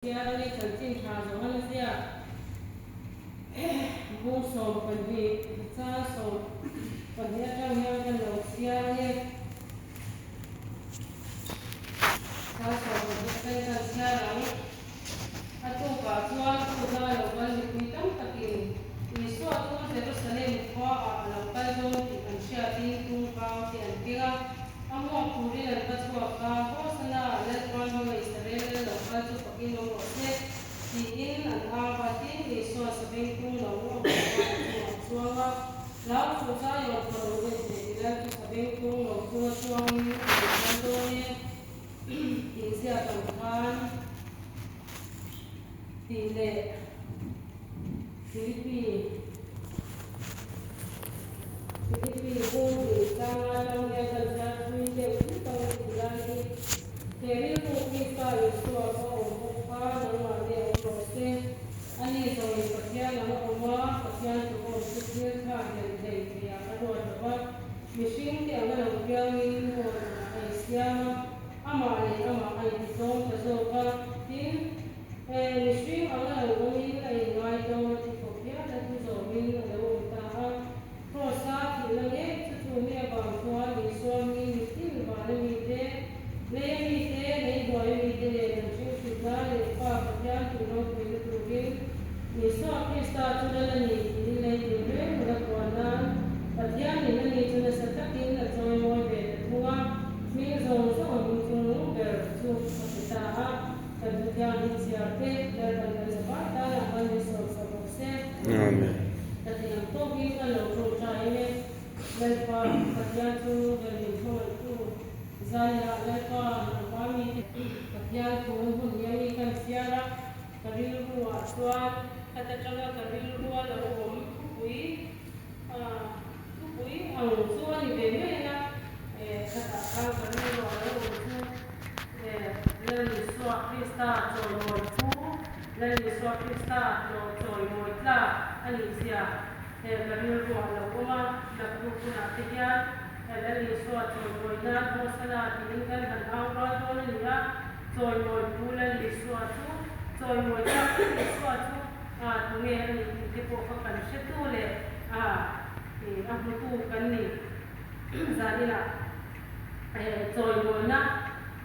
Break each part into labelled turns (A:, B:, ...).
A: Chhiar a ni chanchin tha zawng a ni ziak. Bung 12 chang 12 atang hian kan lo chhiar a ni. Chang 12 atangin kan chhiar ang. A tukah chuan Juda lo kal mipui tam takin Isua chu Jerusalem khuaah a lo kal dawn tih an hriatin tungkau te an keng a. A hmuak turin an va chhuak a, Hosana, Lalpa hmanga Israel lal lo kal chu fakin awm rawh se, tiin an au a. Tin, Isua sabengtung lo awm kha a chungah a chuang a, Hlau suh Zion fanu en teh i lal chu sabengtung lo chunga chuangin a lo kal dawn e, tih ziak ang khan tih leh Philippi. Philippi bung hnih tlanga tang hian kan chhiar thui deuh thut ang i ti lai hi. He rilru Krista Isua ka awm bawk kha nangmahni a awm rawh se. Ani zawin Pathian ang a awm a, Pathian chu awm chu thil thlak hlel thei theiah a ruat lo va, mihring te anga lo piangin bawi angah a insiam a, amah leh amah a intitlawm ta zawk a, tin, He mihring anga lo awmin a inngaidawm a ti khawp hial a thu zawmin a lo awm ta a. Kraws-a thihna ngei chu chu mi avang chuan Isua mi mitin vana mite, leia mite, lei hnuaia mite nen an hringhrutna leh Pa Pathian tih ropuina turin Isua Krista chu lal a ni tiin lei tinreng hmun a puan nan Pathianin ani chu nasa takin a chawimawi ve ta thung a, hming zawng zawng a hming chungnung ber chu a pe ta a. Kan thu thianghlim chhiar te Lalpan kan zavai tan ah khan min sawm sak bawk se.
B: Amen.
A: Ka ti ang tawkin ka lo tawngtai em e. Lalpa Pathian chu ber min hmangaih tu Zaiah Lalpa nangma mi te Pathian thu hun hi ami kan chhiar a, ka rilru ah chuan khat atanga ka rilru a lo awm thupui thupui ang chu a ni ve mai a, khatah khan ka rilru ah lo awm chu. Lal Isua Krista chawimawi thu, Lal Isua Krista hlawh chawimawi tlak a nih zia he ka rilruah lo awm a, naktuk hunah te hian he Lal Isua chawimawi nan Hosana tiin kan han au rual dawn a ni a, chawimawi thu Lal Isua chu chawimawi tlak Lal Isua chu a tunge a nih tih te pawh kha kan hretu leh a a hmutu kan ni zaninah. Chawimawina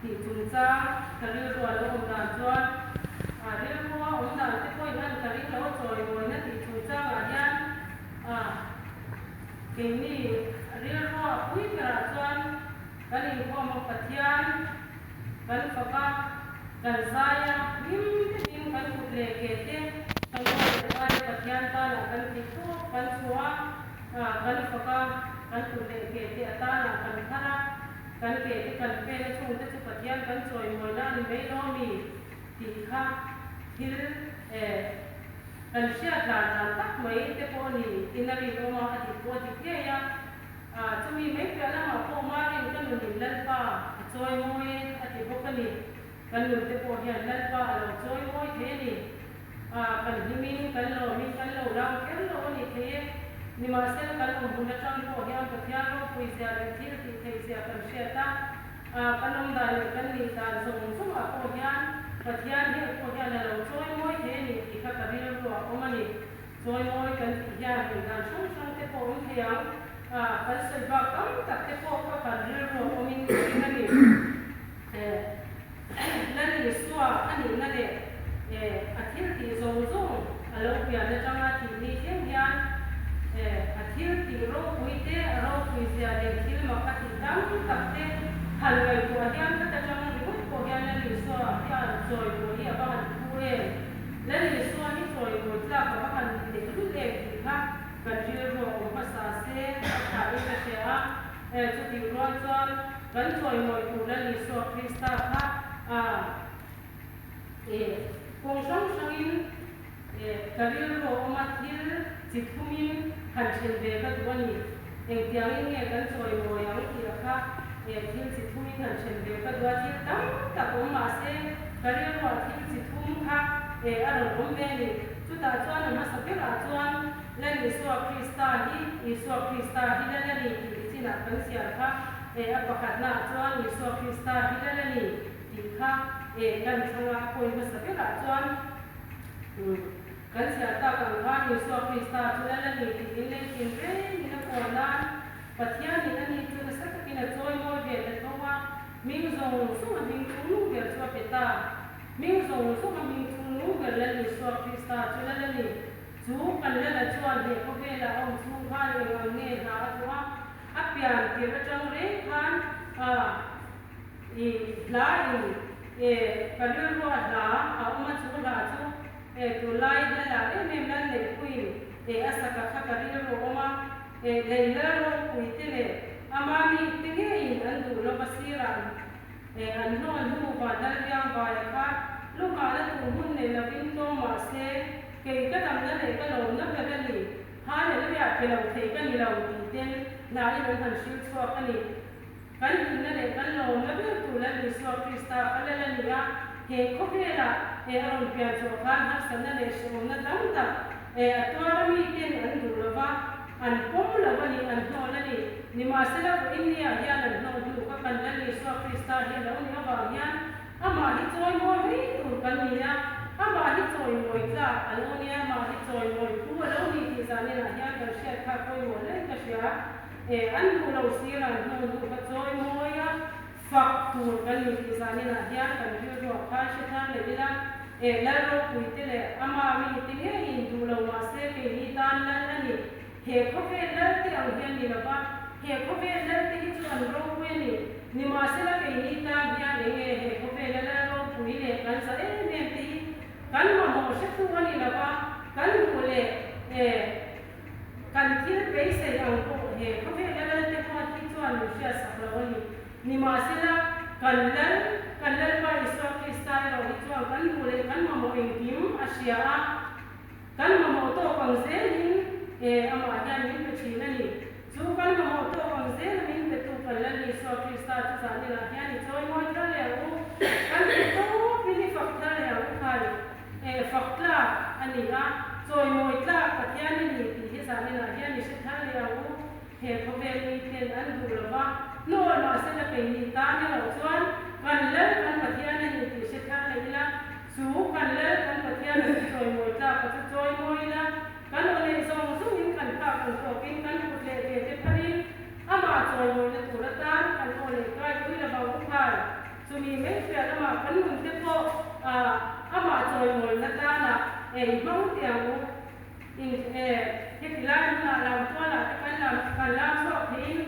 A: tih chungchang ka rilru a lo awm dan chuan rilru a awm dan te pawhin an ka ring lo a, chawimawina tih chungchangah hian keini rilru a pui berah chuan kan inkhawm a, Pathian kan fak a, kan zai a, hlim takin kan kut leh ke te kan rual leh vai a, Pathian tanah kan thei tawp kan chhuah a. Kan fak a, kan kut leh ke te atanah kan thar a, kan ke te kan pen a chhungte chu Pathian kan chawimawina a ni mai lo ami tih kha thil kan hriat lar dan tak mai te pawh a ni in a rinawm a, a dik pawh a dik ngei a. Chumi mai piah lamah pawh Marin ka nunin Lalpa a chawimawi e a ti bawk a ni. Kan nun te pawh hian Lalpa a lo chawimawi thei a ni. Kan hlimin, kan lawmin, kan lo lam kher lo a ni thei e. Nimahsela kan awm hun atang pawh hian Pathian ropui zia leh thil tih theih zia kan hriat a, kan awm dan leh kan nih dan zawng zawngah pawh hian Pathian hi pawh hian a lo chawimawi thei a ni tih kha ka rilru ah awm a ni. Chawimawi kan tih hian nih dan hrang hrang te pawh awm thei ang, kan sawi bak tam tak te pawh kha kan rilru ah awmin ka ring a ni. Lal Isua a nihna leh a thil tih zawng zawng a lo pian atanga tih ni thleng hian a thil tih ropui te, a ropui zia leh thil mak a tih tam tak te han ngaihtuah hian khat atang ringawt pawh hian Lal Isua hian chawimawi hi a va han phu em? Lal Isua hi chawimawi tlak a va han ni tehlul em tih kha kan rilru a awm hmasa se a thain ka hria a. Chutih rual chuan kan chawimawi tur Lal Isua Krista kha kawng hrang hrangin ka rilru a awm a, thil chi thumin han then ve ka duh a ni. Engtiangin nge kan chawimawi ang tih a kha thil chi thumin han then ve ka duh a, thil tam tak awm mah se ka rilruah thil chi thum kha a rawn awm ve a ni. Chutah chuan a hmasa berah chuan Lal Isua Krista hi Isua Krista hi Lal a ni tih i chinah kan chhiar kha. A pakhatnaah chuan Isua Krista hi Lal a ni tih kha. kan thlang a, a point hmasa berah chuan kan chhiar tak ang khan Isua Krista chu Lal a ni tiin lei tinrengin a puan nan Pathianin ani chu nasa takin a chawimawi ve ta tho a, hming zawng zawng a hming chungnung ber chu a pe ta. Hming zawng zawng a hming chungnung ber Lal Isua Krista chu Lal a ni. Chu kan Lala chuan he khawvela a awm chhung khan eng ang nge hna a thawh a, a pian tirh atang reng khan a i hla in e ka rilrua hla a awm a, chu hla chu e tunlai Lala em em Lal Neihpuiin e a saka kha ka rilru a awm a, e lei Lal ropui te leh ama mi te ngeiin an duh lova sirah e an hnawn hnu van Lal Riangvaia kha luhahna tur hmun nei lovin tlawm mah se Kei ka damna leh ka lawmna ber a ni, Hallelujah pe lo thei ka ni lo tih ten hlain an han hril chhuak a ni. Kan hlimna leh kan lawmna ber tur Lal Isua Krista ka lal a ni a, he khawvelah he a rawn pian chhuah khan harsatna leh hrehawmna tam tak eh a tuar a mi ten an duh lo va, an pawm lo a ni, an hnawl a ni. Nimahsela vawiin ni ah hian an hnawl hnu kha kan Lal Isua Krista hi a lo nih avang hian Amah hi chawimawi mai tur kan ni a, amah hi chawimawi tlak a lo nia, amah hi chawimawi thu a lo ni tih zaninah hian kan hriat kha pawimawh hle ka hria. E, an duh lo sir an hnawn duh kha chawimawi a, fak tur kan ni tih zaninah hian kan rilruah khan hre thar leh ila, e, Lal ropuite leh ama mite ngeiin duh lo mahse keini tan Lal a ni. He khawvel Lal te ang hian ni lova, he khawvel Lal te hi chu an ropui a ni. Nimahsela keini tan hian eng nge he khawvela Lal ropui leh kan za em em te hi kan mamawh hretu a ni lova, kan duh leh e kan thil beisei ang pawh he khawvela Lal te huat hi chuan min hriatsak lo a ni. Nimahsela kan Lal, kan Lalpa Isua Krista erawh hi chuan kan duh leh kan mamawh engkim a hria a. Kan mamawh tawk ang zelin e amah hian min pe thin a ni. Chu kan mamawh tawk ang zela min pe tu kan Lal Isua Krista chu zahnilah hian i chawimawi thar leh ang u. Kan theih tawpin i fak thar leh ang u khai. E fak tlak a ni a, chawimawi tlak Pathian i ni tih hi zahnilah hian i hre thar leh ang u. He khawvel mi ten an duh lo va, hnawl mahsela keini tan erawh chuan kan Lal kan Pathian a ni tih hre thar leh ila, Chu kan Lal kan Pathian a chu chawimawi tlak a chu chawimawi ila, kan aw leh zawng zawngin kan phak ang tawkin kan kut leh ke te pharin amah chawimawina tur atan kan aw leh kai ui lo vang u khai. Chumi mai hriat amah kan nun te pawh amah chawimawina tana ei hmang teh ang u. In e heti lai hmunah lam tualah te kan lam kan lam chhuak theiin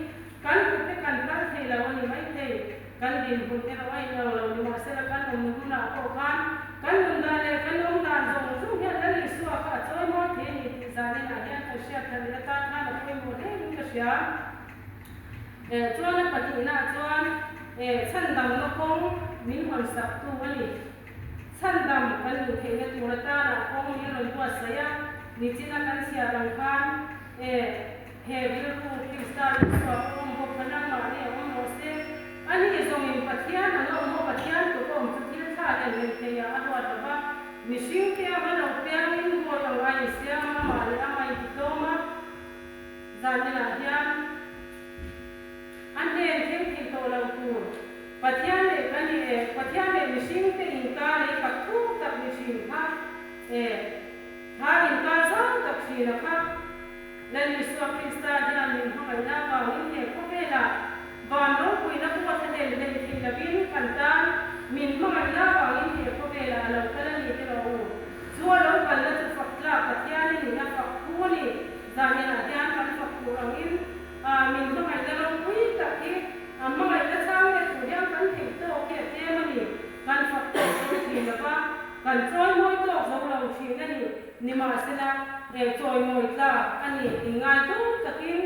A: kan kut te kan phal thei lo a ni maithei. Kan dinhmun erawh a inang lo nimahsela kan awm hunah pawh khan kan nun dan leh kan awm dan zawng zawng hian Lal Isua kha a chawimawi thei a ni tih zaninah hian kan hriat thar leh atan khan a pawimawh hle in ka hria. Eh chuan a pahnihnaah chuan eh chhandamna kawng min hawnsak tu a ni. Chhandam kan nih theihna tur atana kawng min rawn buatsaih a, nichina kan chhiar ang khan eh he rilru Krista Isua pawh awm bawk kha nangmahni a awm rawh se. Ani zawngin Pathian ang a awm a, Pathian tuk a awm chu thil tha leh lei thei ah a ruat lo va, mihring te anga lo piangin bawi ang a insiam a, amah leh amah intitlawm a, zaninah hian a hnen thleng thei tawh lo tur Pathian leh kan i eh Pathian leh mihring te inkar lei tak thuk tak ni thin kha eh kha inkar zau tak thin a kha. Lal Isua Krista hian min hmangaihna avangin he khawvelah van ropuina pawh thlahlel hlei thei lovin kan tan min hmangaihna avangin he khawvelah a lo kal a ni ti rawh u. Chu a lo kalna chu fak tlak Pathian i nihna fak phu a ni. Zaninah hian kan fak tur angin min hmangaihna ropui tak hi a hmangaihna chang leh tur hian kan theih tawk hi a tlem a ni. Kan fak tawk zo thin lova, kan chawimawi tawk zo lo thin a ni. Nimahsela, he chawimawi tlak a ni inngaitawk takin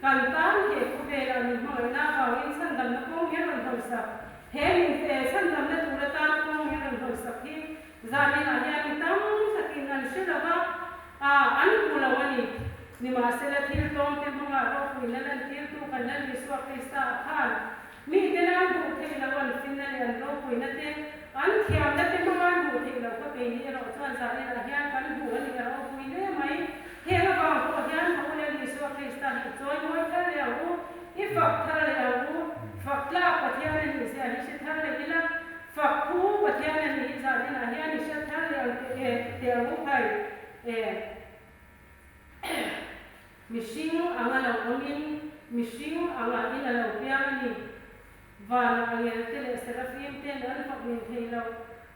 A: kan tan he khawvelah min hmangaihna avangin chhandamna kawng hi a rawn hawisak. He min chhandamna tur atan kawng hi a rawn hawisak hi zaninah hian mi tam takin an hre lo va, an hmu lo a ni. Nimahsela, thil tlawmte hmanga ropuina lantirtu kan Lal Isua Krista a khan Mite nan hmuh theih loh an finna leh an ropuina te, an thiamna te hmanga an hmuh theih loh kha keini erawh chuan zaninah hian kan hmuh a ni a ropui hle mai. Heng avang pawh hian ka u leh Isua Krista hi i chawimawi thar leh ang u, i fak thar leh ang u, fak tlak Pathian a nih zia hi hre thar leh ila, fak phu Pathian. teh ang u khai e. Mihring anga lo awmin mihring anga in a lo piang a ni. Vana angel te leh serafim ten an fak nin thei lo.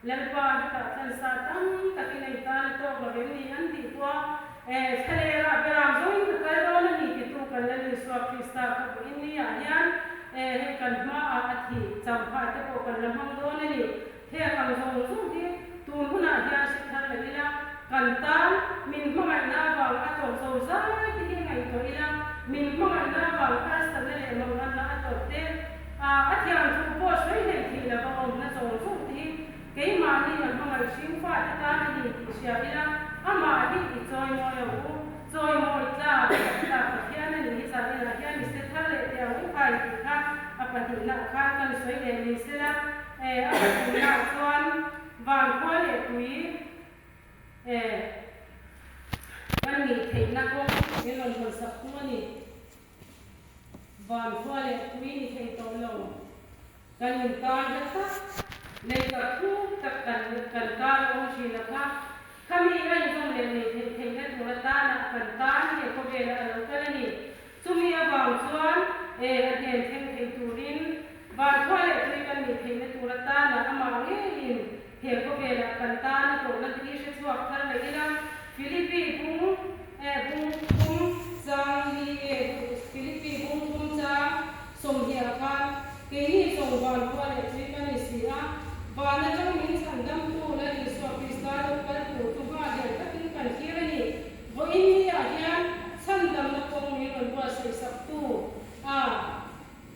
A: Lalpa hetah tlansa tam takin a i tan a tawk lo em ni an tih pawh a, e, thlalera beram zawngin ka kal dawn a ni titu kan Lal Isua Krista kha vawiin ni ah hian, e, hei kan hmaah a thih champhah te pawh kan la hmang dawn a ni. Heng ang zawng zawng hi tun hunah hian hre thar leh ila, kan tan min hmangaihna avang a tawp zo zai te hi ngaihtuah ila, min hmangaihna avang harsatna leh manganna a tawp te, a a thiam thu pawh sawi hlei thei lova awmna zawng zawng te hi keimahni a hmangaih hring fate tan a ni tih hria ila, amah hi i chawimawi ang u, chawimawi tlak tlak Pathian a nih hi zan inah hian i hre thar leh teh ang u khai tih kha a pahnihna khan kan sawi leh ni sela. E, a pathumnaah chuan van khua leh tui e, kan nih theihna kawng min rawn hawn sak tu a ni. Van khua leh tui ni thei tawh lo, kan inkar hla tak, lei tak thuk tak kan kan kar a awm thin a kha. Khami a inzawm leh nei theih theihna tur atana kan tan he khawvelah a lo kal a ni. Chumi avang chuan e a hnen thleng thei turin vankhua leh tui kan nih theihna tur atana amah ngeiin he khawvelah kan tan a tawhna te hi hre chhuak thar leh ila. Philippi bung e bung thum chang li e Philippi bung thum chang sawmhniah khan keini zawng vankhua leh tui kan ni si a, van atang min chhan damtu Lal Isua Krista lo kal tur chu nghahhlel takin kan thlir a ni. Vawiin niah hian chhandamna kawng min rawn buatsaih saktu a,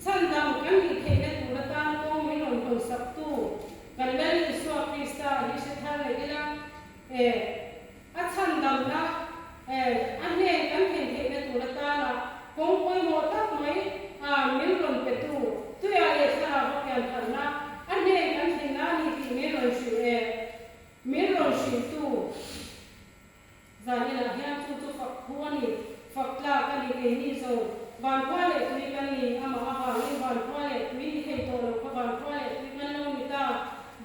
A: chhandam kan nih theihna tur atan kawng min rawn hawn saktu kan Lal Isua Krista hi hre thar leh ila, e, a chhandamna, e, a hnen kan thlen theihna tur atana kawng pawimawh tak mai a min rawn petu tuiah leh thlarau va pian tharna a hnen kan thlenna a ni tih min rawn hrilh e, min rawn hrilhtu. Zaninah hian chu chu fak thu a ni, fak tlak a ni keini zo. Vankhua leh tui kan ni, amah avangin vankhua leh tui ni thei tawh lo kha vankhua leh tui kan lo ni ta.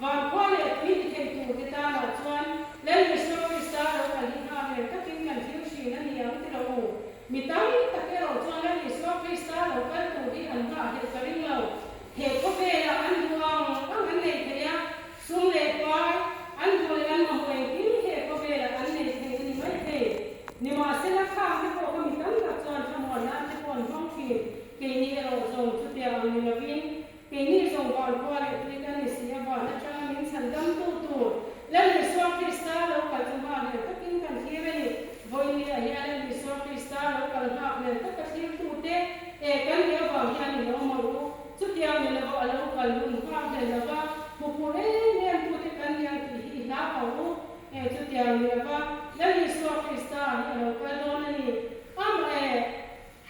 A: Vankhua leh tui ni thei tur te tanah chuan Lal Isua Krista lo kal hi nghak reng takin kan thil thin a ni ang ti lo u. Mi tam tak erawh chuan Lal Isua Krista lo kal tur hi an nghahhlelh ka ring lo. He khawvelah an duh ang ang an nei thei a, Sum leh pai, an duh leh an mamawh engkim he khawvelah an nei thei a ni mai thei. Nimahsela khang te pawh kha mi tam tak chuan thlamuan nan te pawh an hmang thin. Keini erawh zawng chutiang ang ni lovin, keini zawng van khua leh tui kan ni si a van atanga min chhan damtu tur Lal Isua Krista lo kal chu nghak hlel takin kan thlir a ni. Vawinia hian Lal Isua Krista lo kal nghak hlel taka thlirtute e kan nih avang hian i lo mawlh u. Chutiang ni lova a lo kal hun nghak hlel lova huphurh em em tute kan ni ang tih hi i hla ko u. E, chutiang ni lova Lal Isua Krista hi a lo kal dawn a ni. Amah e,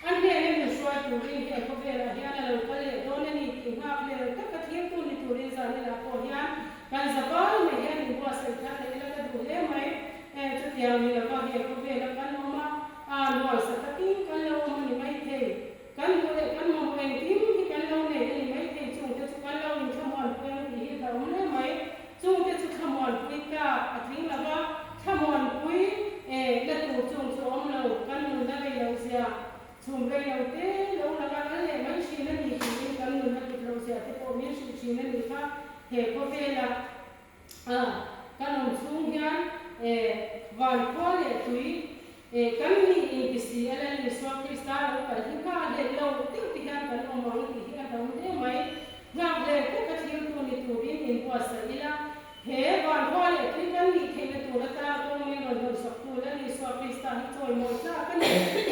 A: a hnena min hruai turin he khawvelah hian a lo kal leh dawn a ni tih nghak hlel taka thirtu ni turin zaninah pawh hian kan zavai mai hian inbuatsaih thar leh ila ka duh hle mai. E, chutiang ni lova he khawvela kan awm a, a nuamsa takin kan lo awm a ni maithei. Kan duh leh kan mamawh engkim hi kan lo nei a ni maithei, chungte chu kan lo inthlamuanpui ang tih hi hlauhawm hle mai. Chungte chu thlamuanpui tlak a tling lo va, thlamuanpui e la tur chung chu a awm lo, kan nunna rei lo zia, chhum rei lo te lo lang a kal leh mai thin a ni tiin kan nunna hlut lo zia te pawh min hrilh thin a nih kha. He khawvela a kan awm chhung hian e van khua leh tui e kan mi inti si a Lal Isua Krista lo kal hi nghak leh lo deuh te hian kan awm ang tih hi a hlauhawm hle mai. Nghak leh taka thiltu ni turin inbuatsaih ila, he van khua leh tui kan nih theihna tur atan kawng min rawn hawn saktu Lal Isua Krista hi chawimawi tlak a ni,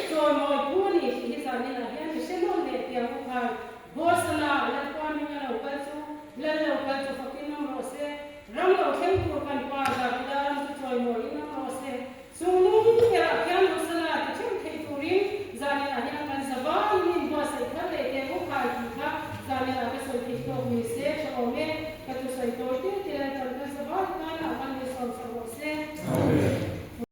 A: chawimawi phu a ni tih hi zaninah hian i hre nawn leh tiang u khai. Hosana, Lalpa hming a lo kal chu, Lal lo kal chu fakin awm rawh se. Ram lo thleng tur kan Pa Davida ram chu chawimawiin awm.